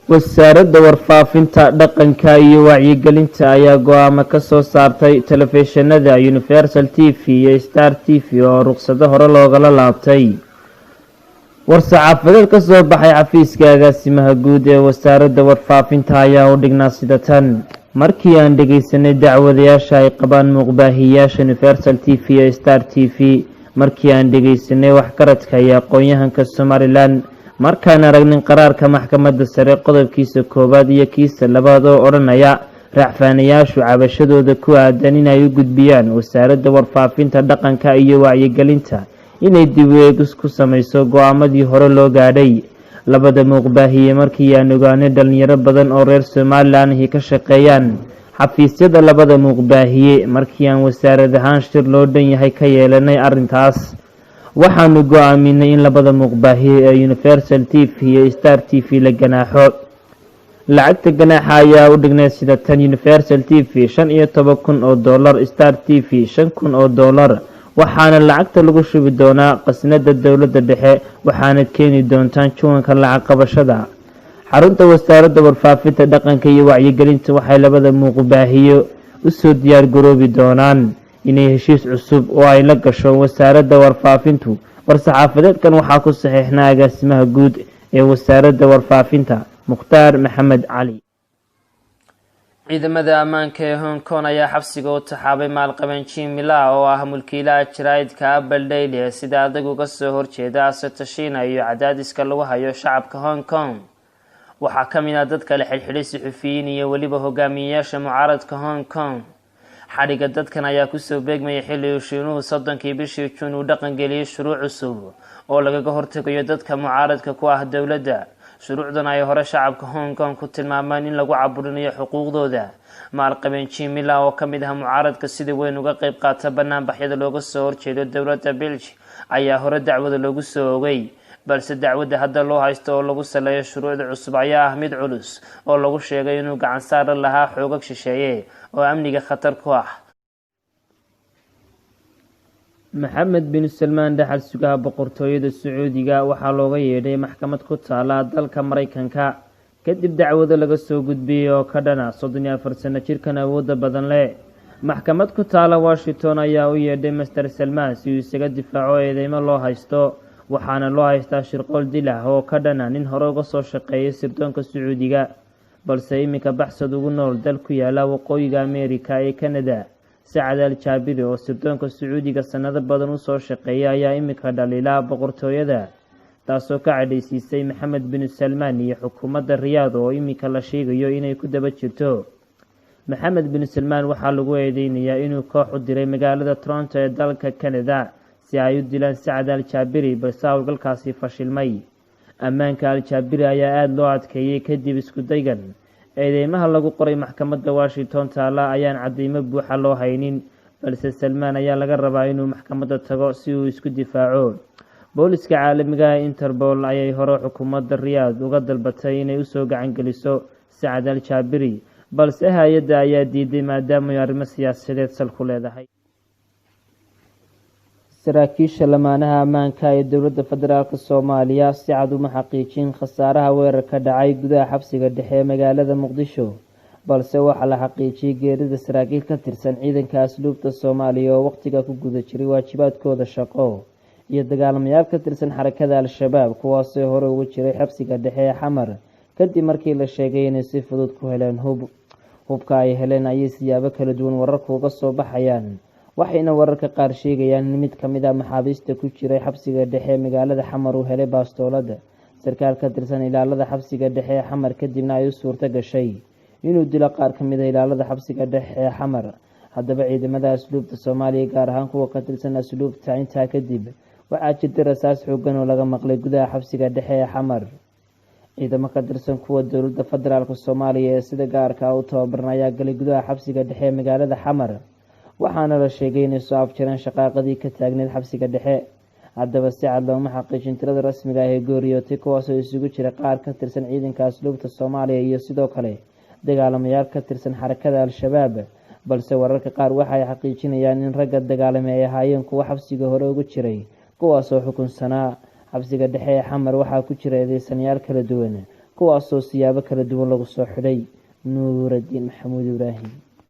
Wasaaradda Warfaafinta, Dhaqanka iyo Wacyigelinta ayaa go'aamo ka soo saartay telefishinada Universal TV iyo Star TV oo ruqsado hore loogala laabtay. War-saxaafadeed ka soo baxay xafiiska agaasimaha guud ee wasaaradda warfaafinta ayaa u dhignaa sida tan: Markii aan dhegeysanay dacwadayaasha ay qabaan muuqbaahiyayaasha Universal TV iyo Star TV, markii aan dhegeysanay waxgaradka iyo aqoon-yahanka Somaliland, markaan aragnin qaraarka maxkamadda sare qodobkiisa koowaad iyo kiisa labaad oo odhanaya racfaanayaashu cabashadooda ku aadan inay u gudbiyaan Wasaaradda Warfaafinta, Dhaqanka iyo Wacyigelinta inay dib u eegis ku sameyso go'aamadii hore loo gaadhay labada muuqbaahiye, markii aan ogaanay dhalinyaro badan oo reer Somaliland ahi ka shaqeeyaan xafiisyada labada muuqbaahiye, markii aan wasaarad ahaan shir loo dhan yahay ka yeelanay arrintaas, waxaanu go'aaminay in labada muuqbaahiye ee Universal TV iyo Star TV la ganaaxo. Lacagta ganaaxa ayaa u dhignay sida tan: Universal TV $15,000, Star TV $5,000, waxaana lacagta lagu shubi doonaa qasnada dowladda dhexe, waxaanad keeni doontaan juwanka lacag qabashada xarunta Wasaaradda Warfaafinta, Dhaqanka iyo Wacyigelinta. Waxay labada muuqbaahiyo usoo diyaar garoobi doonaan inay heshiis cusub oo ay la gasho wasaaradda warfaafintu. War-saxaafadeedkan waxaa ku saxiixnaa agaasimaha guud ee Wasaaradda Warfaafinta, Mukhtaar Maxamed Cali. Ciidamada ammaanka ee Hong Kong ayaa xabsiga u taxaabay maalqabeen Jimmy Lai oo ah mulkiilaha jaraa'idka Apple Daily ee sida adag uga soo horjeeda asata Shiina iyo cadaadiska lagu hayo shacabka Hong Kong. Waxaa ka mid ah dadka la xidhxidhay suxufiyiin iyo weliba hogaamiyeyaasha mucaaradka Hong Kong. Xadhigga dadkan ayaa kusoo beegmaya xilli uu Shiinuhu 30-kii bishii Juun uu dhaqangeliyey shuruuc cusub oo lagaga hortegayo dadka mucaaradka ku ah dowladda. Shuruucdan ay hore shacabka Hong Kong ku tilmaamaan in lagu caburinayo xuquuqdooda. Maalqabeen Jimmy Lai oo ka mid ah mucaaradka sida weyn uga qeyb qaata banaanbaxyada looga soo horjeedo dowladda Beijing ayaa hore dacwada loogu soo ogay, balse dacwadda hadda loo haysto oo lagu saleeyo shuruucda cusub ayaa ah mid culus oo lagu sheegay inuu gacan saara lahaa xoogag shisheeye oo amniga khatar ku ah. Maxamed bin Salmaan, dhaxal sugaha boqortooyada Sacuudiga, waxaa looga yeedhay maxkamad ku taala dalka Maraykanka kadib dacwado laga soo gudbiyey oo ka dhana 34 sano jirkan awoodda badan leh. Maxkamad ku taala Washington ayaa u yeedhay Mister Salmaan si uu isaga difaaco eedeymo loo haysto, waxaana loo haystaa shirqool dil ah oo ka dhana nin hore uga soo shaqeeyay sirdoonka Sacuudiga, balse iminka baxsad ugu nool dal ku yaala waqooyiga Ameerika ee Canada. Sacad Al Jaabiri oo sirdoonka Sacuudiga sanado badan usoo shaqeeyay ayaa iminka dhaliila boqortooyada, taasoo ka cadhaysiisay Maxamed bin Salmaan iyo xukuumadda Riyaad oo iminka la sheegayo inay ku daba jirto. Maxamed bin Salmaan waxaa lagu eedeynayaa inuu koox u diray magaalada Toronto ee dalka Canada si ay u dilaan Sacad Al Jaabiri, balse howlgalkaasi fashilmay. Ammaanka Al Jaabiri ayaa aada loo adkeeyey kadib isku daygan. Eedeymaha lagu qoray maxkamadda Washington taala ayaan cadeymo buuxa loo haynin, balse Salmaan ayaa laga rabaa inuu maxkamadda tago si uu isku difaaco. Booliska caalamiga ah Interpol ayay hore xukuumadda Riyaad uga dalbatay inay usoo gacan geliso Sacad Al Jaabiri, balse hay'adda ayaa diiday maadaama ay arrimo siyaasadeed sal ku leedahay. Saraakiisha lamaanaha ammaanka ee dowladda federaalka Soomaaliya si cad uma xaqiijin khasaaraha weerar ka dhacay gudaha xabsiga dhexe ee magaalada Muqdisho, balse waxaa la xaqiijiyey geerida saraakiil ka tirsan ciidanka asluubta Soomaaliya oo wakhtiga ku guda jiray waajibaadkooda shaqo iyo dagaalamayaal ka tirsan xarakada Al-Shabaab, kuwaasoo hore ugu jiray xabsiga dhexe ee Xamar kadib markii la sheegay inay si fudud ku heleen hub. Hubka ay heleen ayay siyaabo kala duwan wararku uga soo baxayaan, waxayna wararka qaar sheegayaan in mid ka mid ah maxaabiista ku jiray xabsiga dhexe ee magaalada Xamar uu helay baastoolada sarkaal ka tirsan ilaalada xabsiga dhexe ee Xamar, kadibna ay u suurto gashay inuu dilo qaar ka mid ah ilaalada xabsiga dhexe ee Xamar. Haddaba, ciidamada asluubta Soomaaliya, gaar ahaan kuwa ka tirsan asluubta, intaa kadib waxaa jirtay rasaas xoogan oo laga maqlay gudaha xabsiga dhexe ee Xamar. Ciidamo ka tirsan kuwa dowladda federaalka Soomaaliya ee sida gaarka ah u tababaran ayaa galay gudaha xabsiga dhexe ee magaalada Xamar, waxaana la sheegay inay soo afjareen shaqaaqadii ka taagneyd xabsiga dhexe. Haddaba, si cad looma xaqiijin tirada rasmiga ah ee geeriyootay, kuwaasoo isugu jira qaar ka tirsan ciidanka asluubta Soomaaliya iyo sidoo kale dagaalamayaal ka tirsan xarakada Al-Shabaab, balse wararka qaar waxa ay xaqiijinayaan in ragga dagaalamay ay ahaayeen kuwo xabsiga hore ugu jiray, kuwaasoo xukunsanaa. Xabsiga dhexe ee Xamar waxaa ku jira eedeysanayaal kala duwan. Kuwaasoo siyaabo kala duwan lagu soo xidhay. Nuuradiin Maxamuud Ibraahim.